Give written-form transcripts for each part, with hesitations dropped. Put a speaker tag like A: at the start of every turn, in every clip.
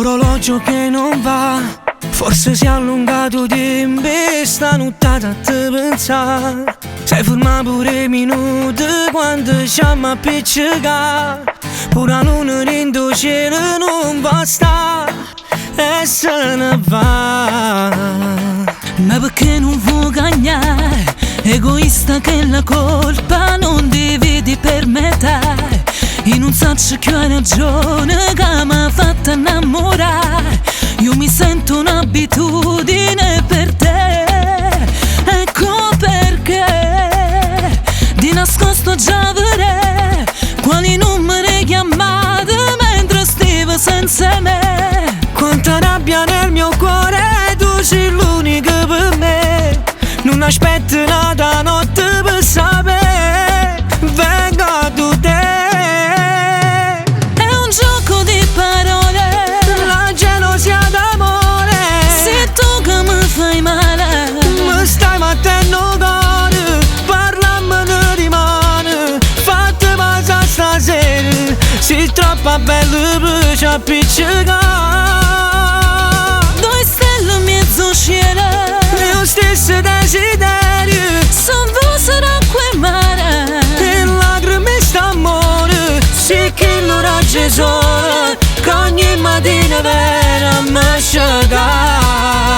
A: L'orologio che non va, forse si è allungato tempo e sta nottata a te pensare. Sei fermato pure minuti quando siamo appiccicati. Pure la luna dentro cielo non basta e se ne va.
B: Ma perché non vuoi cagnare? Egoista che la colpa non dividi per metà. Io non so più ragione che mi ha fatto innamorare. Io mi sento un'abitudine per te. Ecco perché di nascosto già vedere quali numeri chiamate mentre stivo senza me.
A: Quanta rabbia nel mio cuore, tu sei l'unica per me. Non aspetto nata notte per sapere, vengo tu te.
B: È un gioco di parole,
A: La gelosia d'amore.
B: Se tu che mi fai male,
A: Mi stai battendo cuore, parlammene rimane. Fatti passare stasera, sei troppo bella per ci appiccicare.
B: Due stelle in mezzo cielo,
A: Lo stesso desiderio,
B: son vose d'acqua e mare.
A: E lacrime st'amore, sì che lo raggio sole, che ogni mattina viene a me cercare.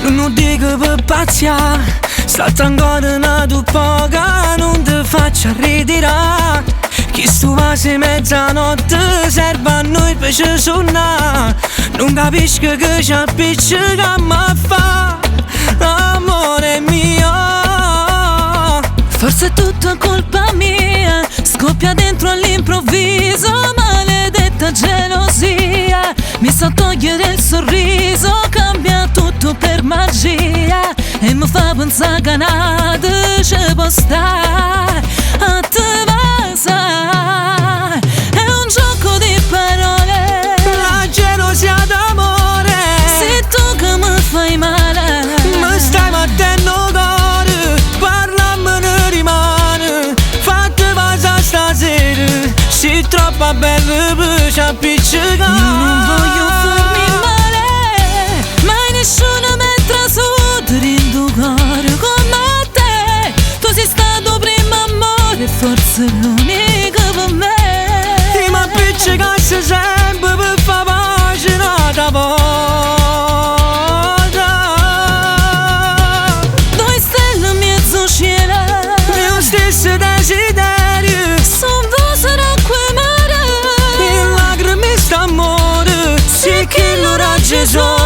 A: Non lo dico per pazzia, sta ancora nato poca, non ti faccia ritirare. Chi stu quasi mezzanotte serve a noi per ci suonare. Non capisco che ci appiccica ma fa, amore mio.
B: Forse è tutta colpa mia, scoppia dentro all'improvviso, maledetta gelosia. Mi sa togliere il sorriso, cambia tutto per magia. E mi fa pensare che nada ci può stare a te basare. È un gioco di parole,
A: La gelosia d'amore.
B: Se tu che mi fai male,
A: Mi stai battendo cuore, parlammene rimane. Fatti passare stasera, sei troppo bella per ci appiccicare.
B: Io non voglio farmi male, mai nessuno mi è trasuto dentro cuore come te. Tu sei stato primo amore, forse l'unico per me.
A: Ti mi appiccicasse sempre per far pace un'altra volta.
B: Due stelle in mezzo cielo,
A: Lo stesso desiderio,
B: son vose d'acqua e mare.
A: E lacrime st'amore, sì che lo raggio sole,